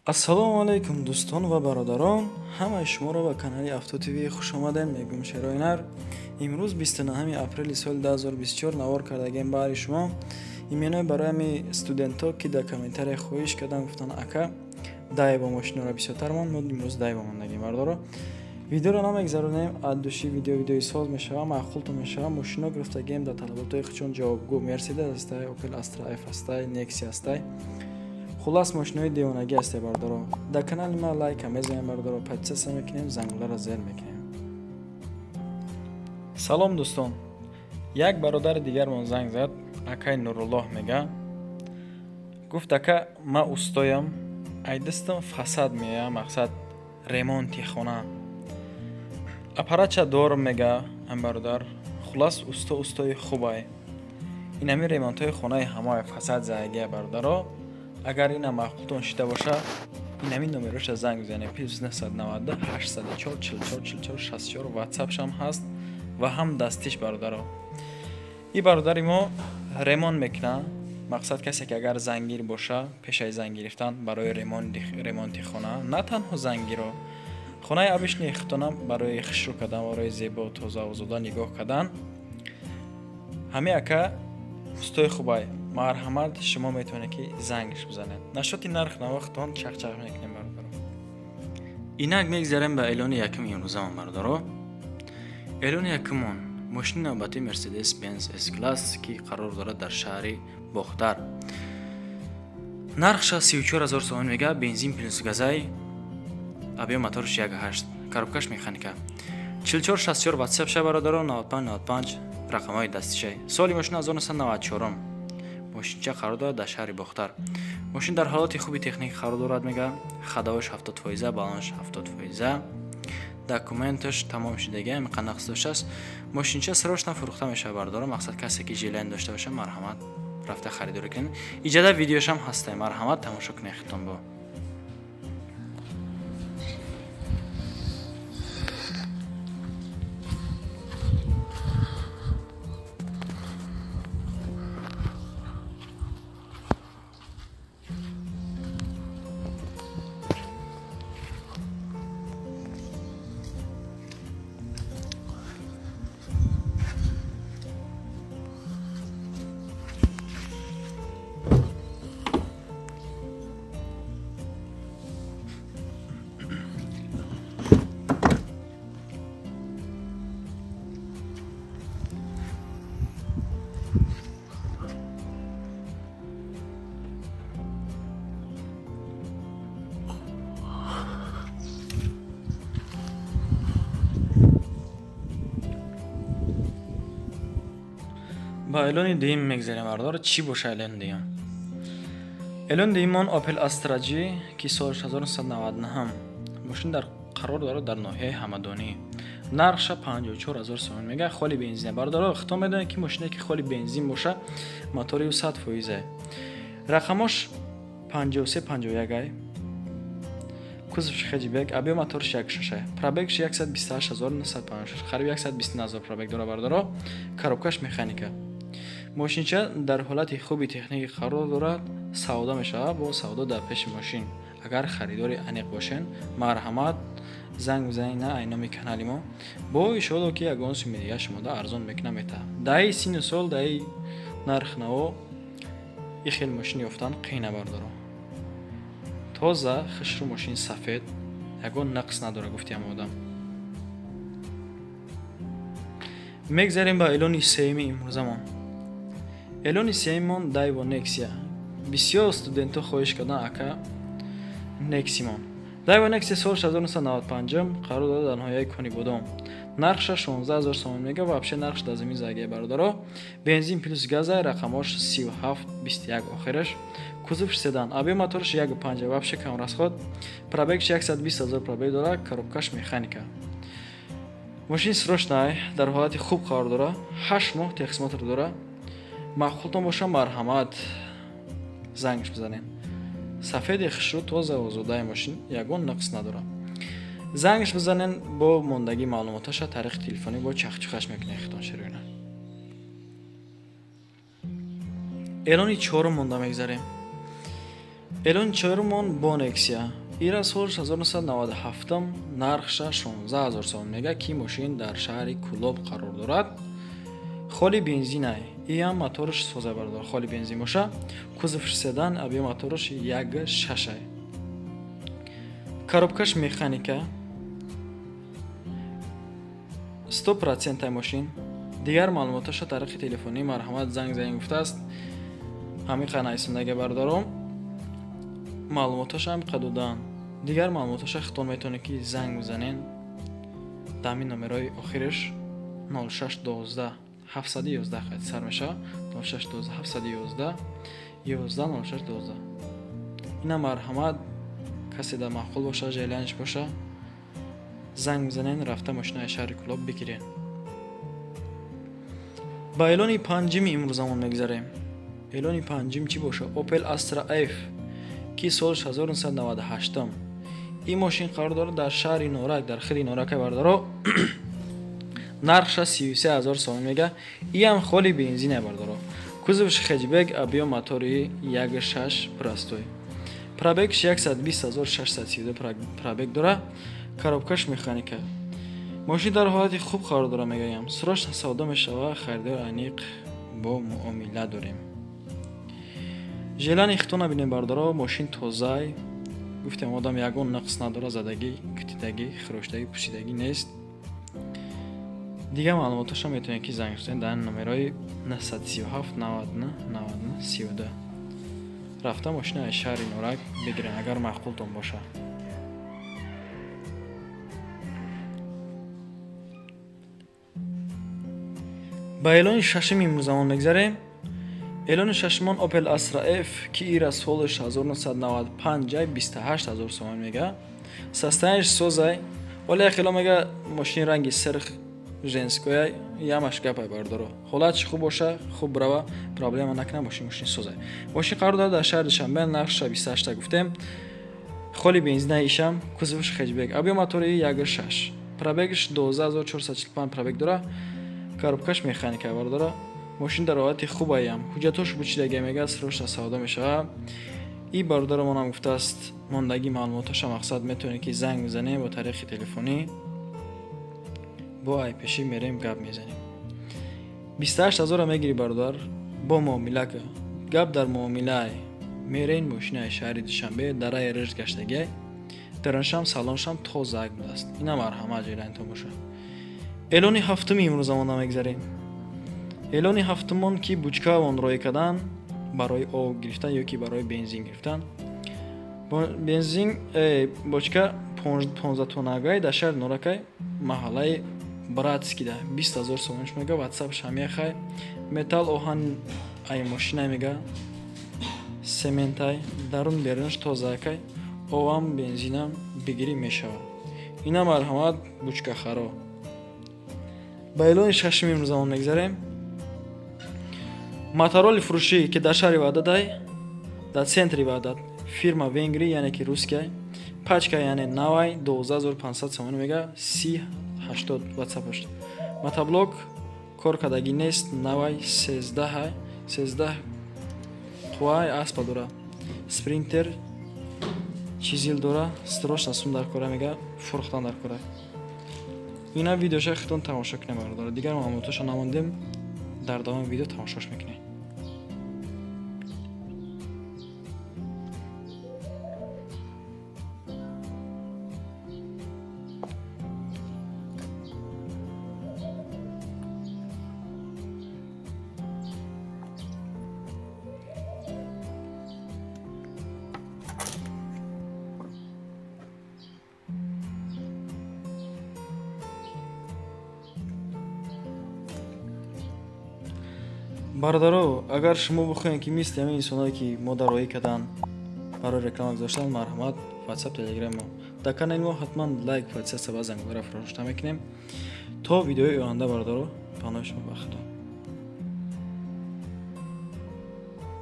Ассалому алайкум дӯстон ва бародарон, ҳамаи шуморо ба канали Авто ТВ хуш омадем. Мегӯм Шероинар. Имрӯз 29 апрели соли 2024 навор кардагем баҳри шумо. Именои барои ҳами студентҳо, ки дар комментария хоҳиш карданд, гуфтанд ака Дайва мошиноро бисёртар мон, мо имрӯз Дайва мондагем бардоро. Видеоро намегзаронем, аз души видео видеои соз мешава, маъқултон мешава. Мошино гирифтагем дар талаботҳои худшон ҷавобгӯ. Мерседес ҳастай, Opel Astra F ҳастай, Nexia ҳастай. Хулас мошинои девонагӣ ҳастай бардоро. Дар канали ма лайка мезанем бардоро, подписаться мекунем, зангуларо зер мекунем. Салом дӯстон. Як бародари дигармон занг зад, акай Нуруллоҳ мега. Гуфт ака ма устоям, ай дастам фасад меоя, мақсад ремонти хона. Аппаратча дорам мега ам бародар. Хулас усто устои хубай. Ин ҳамин ремонтҳои хонаи ҳамаи фасад заягия бародаро. Агар ина маъқултон шида боша, ин ҳамин номероша занг бизанед: плюс 992 804 44 44 64. WhatsApp-шам ҳаст ва ҳам дастиш бародаро. И бародари мо ремонт мекунад. Мақсад касе ки агар зангир боша, пешаи занг гирифтан барои ремонти хона, на танҳо зангиро, хонаи обычный худтонам барои хушрӯ кардан, барои зебо, тоза, озода нигоҳ кардан. Ҳамин ака устои хубай. Марҳамат, шумо метавонед ки зангш бизанед. Нашоти нарх навохтон чақчақ мекунем бародаро. Инак мегзарем ба эълони якуми имрӯзамон бародаро. Эълони якумон мошини навбатии Mercedes-Benz S-Class, ки қарор дорад дар шаҳри Бохтар. Нархша 34 000 сомон мега, бензин плюс газай, объем моторш 1.8, коробкаш механика. 44 64 WhatsApp ша бародаро, 95 95 рақамҳои дастишай. Соли мошина 1994. Мошинча қарор дорад дар шаҳри Бохтар. Мошин дар ҳолати хуби техникӣ қарор дорад мега, ходовош 70%, балонш 70%, документаш тамом шудагӣ, ҳамин қанд нақс доштааст. Мошинча срочно фурӯхта мешавад бардоро. Мақсад касе ки желание дошта боша, марҳамат рафта харидорӣ кунед. Иҷода видеошам ҳастай, марҳамат тамошо кунед худтон бо. Ба эълони дуюм мегзарем бардор. Чӣ боша эълони дуюм? Эълони дуюмон Opel Astra G, ки соли 1999. Мошин дар қарор дорад дар ноҳияи Ҳамадонӣ. Нархша 54 000 сомон мега, холи бензин. Бародаро, худтон медонед ки мошине ки холи бензин боша, мотори ӯ 100%. Рақамош 53 51 ай. Кузовш хэтчбек, объем моторш 1.6. Пробегш 128 956, қариб 129 000 пробег дора бародаро. Коробкаш механика. Мошинча дар ҳолати хуби техникӣ қарор дорад, савдо мешавад бо савдо дар пеши мошин. Агар харидори аниқ бошен, марҳамат занг бизанед на ай номи канали мо. Бо ишодо ки ягон суми дига шумода арзон мекуна метаҳад. Даи сину сол, даи нарх наво и хел мошин ёфтан қийна бардоро. Тоза, хушрӯ мошин сафед, ягон нақс надора гуфтиам одам. Мегзарем ба эълони сеюми имрӯзамон. Эълони сеюмон Дайво Nexia. Бисёр студентҳо хоҳиш карданд ака Neximон. Дайво Nexia соли 1995 қарор дорад дар ноҳияи Конибодом. Нархша 16 000 сомон мега, вообще нархш дар замин загия бародаро. Бензин плюс газа, рақамош 37 21 охираш. Кузовш седан, объем моторш 1.5, вообще кам расход. Пробегш 120 000 пробег дорад, коробкаш механика. Мошин срочная, дар ҳолати хуб қарор дорад, 8 моҳ техосмотр дорад. Маъқултон боша, марҳамат зангш бизанед. Сафеди хушрӯ, тоза, озодаи мошин, ягон нақс надорад. Зангш бизанед, бо мондагии маълумоташа тариқи телефонӣ бо чахчухаш мекунед худтон ширина. Эълони чорум монда мегзарем. Элони чорумон бо Нексия. Ира соли 1997, нархша 16 000 сомон мега, ки мошин дар шаҳри Кулоб қарор дорад. Холи бензинай. Иам моторш соза бардор, холи бензин боша. Кузовш седан, объем моторш 1.6. Коробкаш механика. 100% мошин. Дигар маълумоташа тариқи телефонӣ марҳамат занг занг гуфтааст. Ҳамиқа найсондаги бардором. Маълумоташа ҳамиқа додаанд. Дигар маълумоташа хитон метавонед ки занг бизанен. Дар ҳамин номерои охириш 0612 711 қайд сар мешавад. 0612 711 11 06 12. Ина марҳамат, касе дар маъқул боша, желаниш боша, занг бизанен, рафта мошинаи шаҳри Кулоб бигирен. Ба эълони панҷими имрӯзамон мегузарем. Эълони панҷим чӣ боша? Opel Astra F, ки соли 1998. Ин мошин қарор дорад дар шаҳри Норак, дар хиди Норакай бардоро. Нархша 33 000 сомон мега. Иам холи бензине бардоро. Кузовш хэтчбек, объем мотори 1.6 простой. Пробегш 120 632 пробег дора. Коробкаш механика. Мошин дар ҳолати хуб қарор дора мегаям. Срочно савдо мешава, харидор аниқ бо муомила дорем. Желани хитона бинем бардоро, мошин тозай. Гуфтем, одам ягон нақс надора, задагӣ, кутидагӣ, хироштагӣ, пӯшидагӣ нест. Дигар маълумоташа метавонед ки занг занед дар номерои 937 99 99 32. Рафта мошина аз шаҳри Норак бигирен, агар маъқултон боша. Ба эълони шашуми имрӯзамон мегзарем. Эълони шашумон Opel Astra F, ки ира соли 1995, 28 000 сомон мега. Состояниш созай. Вале хело мега мошини ранги сирх женскоя, ямаш гапай бардоро. Ҳолатш хуб боша, хуб брава, проблема накна, мошин созай. Мошин қарор дорад дар шаҳри Душанбе, нархша 28 гуфтем. Холи бензина ишам, кузовш хэтчбек, объем мотори 1.6. Пробегш 12445 пробег дора. Коробкаш механика бардора. Мошин дар ҳолати хубаям. Ҳуҷҷатош бучидаги мега, срочно савдо мешавад. И бародарамонам гуфтааст, мондагӣ маълумоташа мақсад метавонед ки занг бизанем бо тариқи телефонӣ. Бо айпешӣ мерем, гап мезанем. 28 000 мегири бародар, бо муомила, гап дар муомилай. Мерен мошинаи шаҳри Душанбе, дараи ришт гаштагиай. Дараншам салоншам тозак будааст. Ина марҳамат, ҷеланитон боша. Эълони ҳафтуми имрӯзамон мегзарем. Эълони ҳафтумон, ки бучкаавон роӣ кардан барои об гирифтан ё ки барои бензин гирифтан. Бензин бочка 15 тоннагай дар шаҳри Норакай, маҳаллаи Братскида 20 000 сомониш мега, ватсап шамияхай. Металл оҳан ай мошина мега, сементай, дарун берунаш тозакай, овам бензинам бигирӣ мешавад. Ина марҳамат, бучкахаро. Ба эълони шашуми имрӯзамон мегзарем. Матароли фурӯшӣ, ки дар шаҳри Ваҳдатай, дар центри Ваҳдат, фирма Венгри, яъне ки русская, пачка, яъне навай, 12 500 сомонӣ мега, 30 80 ватсапаш. Мотоблок кор кардагӣ нест, навай, 13, 13 қувваи аспа дора. Спринтер чизил дора, срочно сум дар кора мега, фурӯхтан дар кора. Ина видеоша хитон тамошо кунем бародаро. Дигар маълумоташа намондем, дар давоми видео тамошош мекунем. Бародаро, агар шумо бихоҳед ки мисли ҳамин инсонҳое ки мо дар роҳӣ карданд барои реклама гузоштан, марҳамат, ватсап, телеграм мо. Дар канали мо ҳатман лайк, подписаться ва зангора фаромӯш намекунем. То видеои оянда бародаро, паноҳи шумо ба Худо.